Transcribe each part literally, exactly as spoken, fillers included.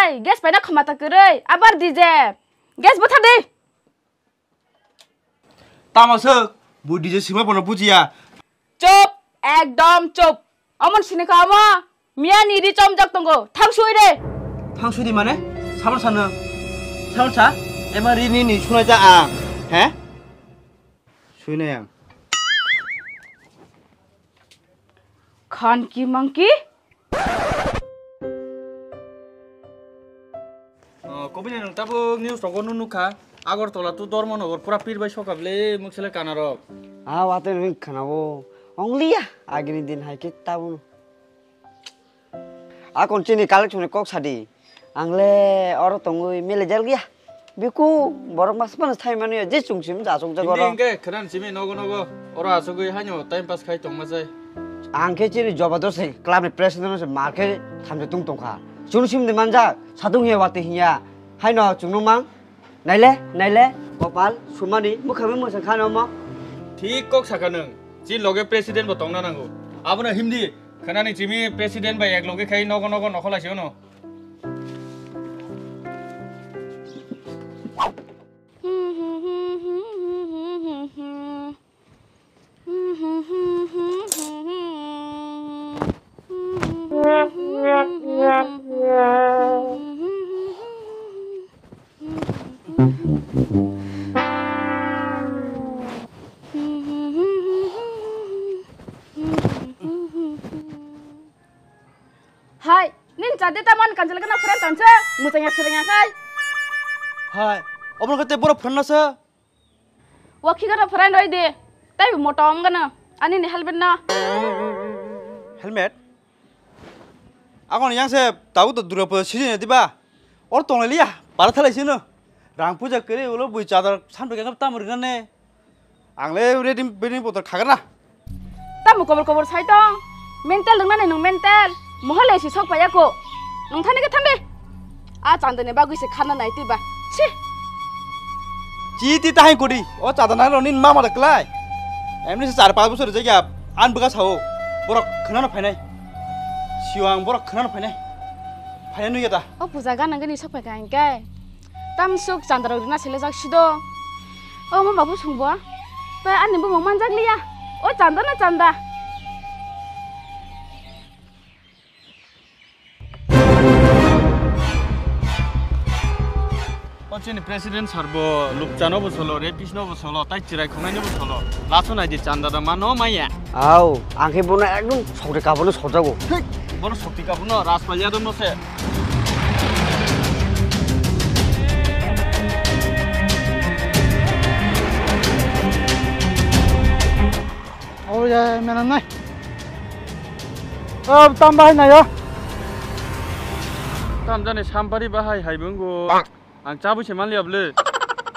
Gas paina khoma ta kwrwi, abar D J. Gas bwthar di. Tamo swk, bo D J swima bono bujiya. Chup, ekdom chup. Omon sini ka omo, miya ni ri chomjak tongo, thang sui de. Thang sui di mane? Sabon sa nwng? Sabon sa? Ema ri ni ni sunai ta ang, he? Sui nai ang. Khan ki mangki? Oh, kobini nwng tabuk news rogo nukha. Agartala to Dharmanagar pura pir bai soka bwle muksele kana rok. Ah, wate nwng khana o. Only ya, agini din hai ke tabuk. A kon chini collection ni kok sadi. Ang le oro tongwi mele jal gya. Biku borok mas pan thai mani je chung sim ja chung ja Hindi goro. Hingke khwnan simi nogo nogo oro asugwi haino time pass khai tongma jai. Ang khe chini joba do se club ni president se mar khe thamse tung tongkha. Chun sim de manja satung ye wati hinya. Haino chungno mang. Naile, naile, Gopal, Sumani, mukhami musa khano mo. Thik kok saka nwng. Chi loge president bo tongna nango. Abono himdi. Khwnani chimi president bai ek loge khai nogo nogo nokhol asi ono. Hai, nini chade ta man kanjal gana friend tanse, muchang ya sereng ya kai. Hai, obo kate boro friend nasa. Wakhi gana friend roi de, tai motom gana, ani ni helmet na. Helmet? Akon yang se tabu to dura po sisi ne diba? Or tong liya, para thalai sino. Rang puja kere ulo bui chadar san pe kang tamur gane. Ang le ready, ready botol khagar na. Tamo kobor kobor sai tong. Mental nang nani nung mental. Mohole si sok paya ko. Nung thani ke thambe. A chandani bagwi se khana nai tiba. Si. Chi ti tahai kodi. O chadana ro nin mama da klai. Emni se char pas bosor jega an buga sao. Borok khana na phainai. Siwang borok khana na phainai. Phainai nuya da. O puja gana gani sok pai kai kai. Tamsuk chandarok rina selejak sido. O ma babu sungbo. Tai ani bumung manjak liya. O chanda na chanda. O chini president sir bo lupchano bo solo, rapist no bo solo, tai chirai khongnai no bo solo. Laso nai di chanda da mano maya. Au, ang khe bono ekdom sokri kabono sojago. Thik, bono sokri kabono Rajpal Yadav no se. Oh ya, menang nai. Oh, tam bahai nai yo. Tam jani sampari bahai hai bunggo. Ang chabwi se manliya bwle.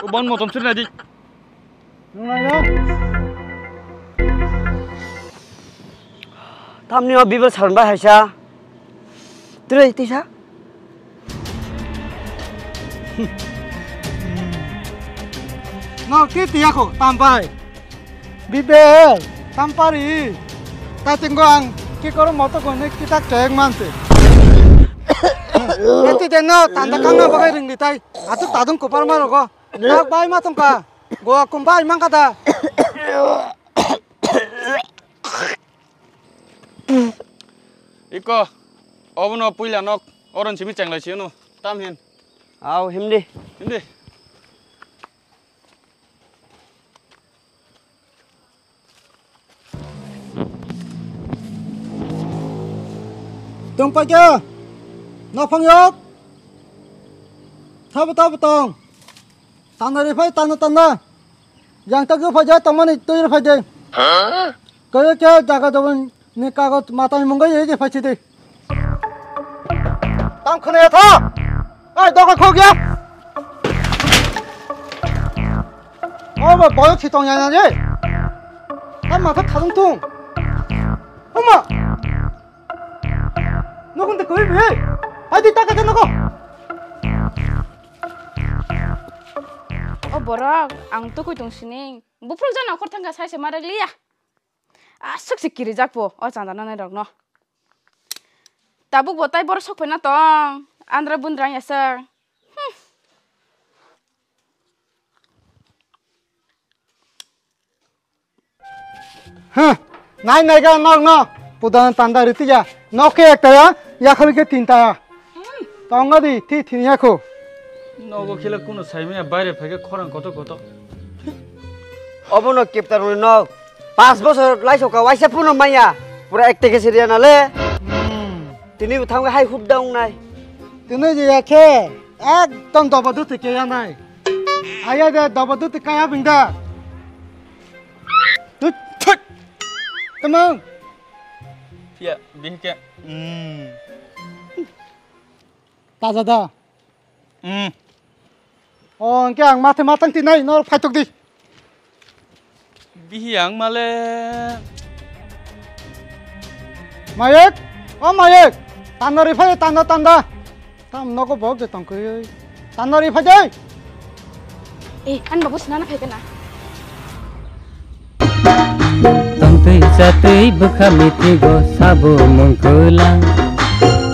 O bon motom suri nai di. Nung nai no? Tamni o bibo salon bai haisa. Twi tisa. No, ti tiya ko, tam bai. Bibel, tampari. Tatinggo ang kikoro moto gone kitak chayek mante. Eti deno tanda kangna bagai ringdi tai. Atu tadung kopar marogo. Tak bai ma tongka. Goa kumba imang kata. Iko, obono puila nok oron simi chenglai sino. Tam hin. Au himdi. Hindi. Tong paikha, nophang yok. Thabo thabo tong. Tanda ri phai, tanda tanda. Yang tak phai ja tongmani twi ri phai de. Kaya kaya jaga jabon ni kagoj matai mungga ye je phai chidi. Tam khna ya tha. Ai doga khok ya. O ba boyo chitong ya ya je. Tam ma tha thalung tung. Oma. Nokon te koi be. Hai di ta ka noko. O borok, ang tukui tong sining. Buphuru jana khor thangkha sai se ma rwgliya. Aswk se kirijak bo o chanda nanai rokno. Tabuk bo tai borok sok phaina tong. Andra bundra ya sir. Hmm. Huh, nai nai ga nok no. Pudan tanda riti ya. Nok ke ekta ya, yakhal ke tinta ya. Tonga di, thi thi ya kho. Nogo khila kuno saimaya baire phaikhe khorang kotor kotor. Obono keptar rwi nok. Pas bosor laisoka waisa puno maya. Pura ekte ke siriya nale. Hmm. Tini uthang hai hub daung nai. Tini je ya khe. Ekdom dobo duti ke ya nai. Aya de dobo duti kaya bingda. Tut, tut. Tamang. Ya, bihke. Hmm. Taja da. Hmm. Oh, engke ang mathe matang tinai, nor phaitok di. Bihi ang male. Mayek, oh Mayek, tanda ri phai, tanda, tanda. Tam nogo bok de tongkoi. Tanda ri phai dei. Eh, an babu sinana phai kana. Tongtwi chatwi bwkha mithigo sabo mungkula.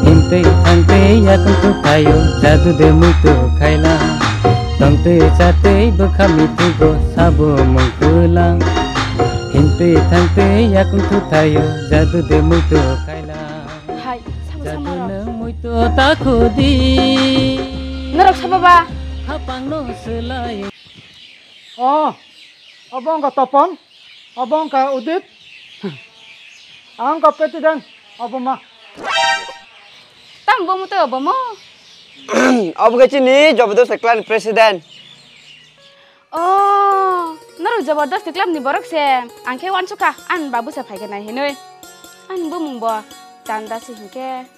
Himtwi thangtwi yakung tu phaio jadu de muitu khaila. Tongtwi chatwi bwkha mithigo sabo mungkula. Himtwi thangtwi yakung tu thaio jadu de muitu khaila. Hai, sabo jadu samaro. Nang muitu takhudi. Norok sabo ba? Hapang no selai. Oh, obo wngkha Topon, obo wngkha Udit, ang wngkha President, obo ma. Tamo bo muto obo mo? Obo khe chini Jabardast Club ni President. Oh, norok Jabardast Club ni borok se, ang khe wansukha, ani babu se phaikhe nai hinwi. Ani bumung bo Tanda se hinkhe.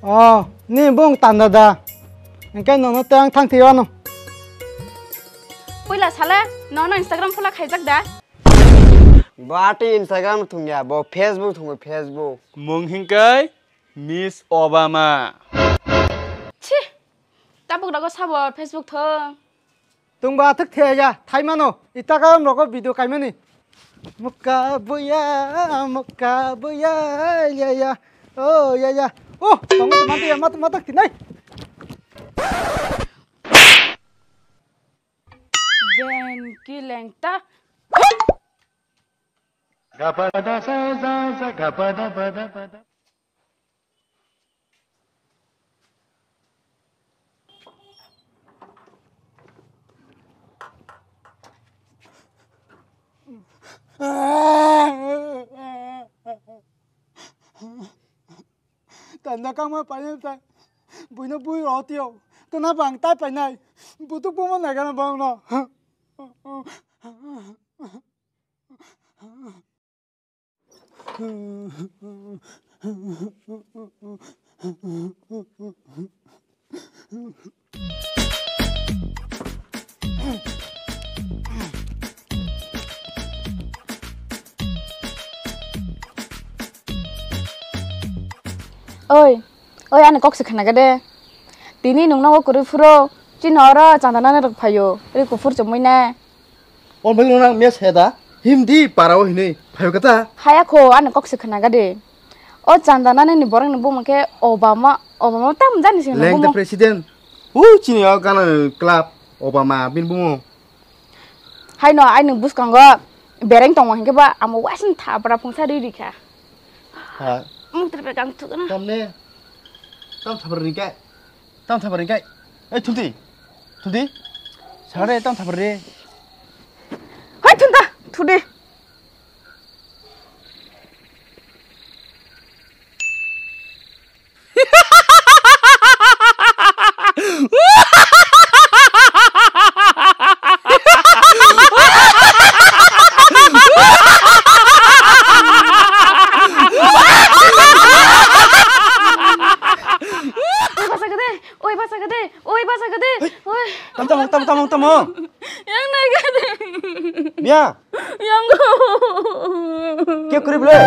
Oh, ni bung Tanda da. Engke nono tei ang thang thiyano. Puila sale, nono Instagram phola khaijak da? Bo atwi Instagram thungya, bo Facebook thungo, Facebook. Mung hinkai Miss Obama. Chi, tabuk rogo sabo Facebook thung. Tungba athwk thaya ya, thaimano, itaka rogo video kaimani. Muka buya, muka buya, ya ya, oh ya ya. Oh, tongo mati ya, mat matak tinai. Ben kileng ta. Gapada sa sa sa, gapada pada pada. Tanda kangma painai ta, buino bui rotio, kena bang tai painai, butuk buma nagana bang no. Oi, oi, ani kok se khna gede. Tini nungno o kwrwi phuro, chini oro chanda nani rwk phaio, ri kuphur chumui ne. O bini nang mes heda, himdi para o hinui phaio kata. Haya kho, ani kok se khna gede. O chanda nani ni borok ni bumung khe Obama, Obama tam jani se Lengte bumung. President. U chini o gana club Obama bin bumung. Haino aini bwskango bereng tongo hinkhe ba amo waising thapra phungsa ri rikha. Ha. Mung tre gang thukna. Tamne. Tam thapra rikha. Tam thapra rikha. Ei thudi. Thudi. Sare tam thapra re. Hai thunda. Thudi. Oi, basa gede, oi, basa gede, oi, basa gede, oi. Tamo, tamo, tamo, tamo, tamo. Yang naikade. Mia. Yang go. Khe kwrwi bwle?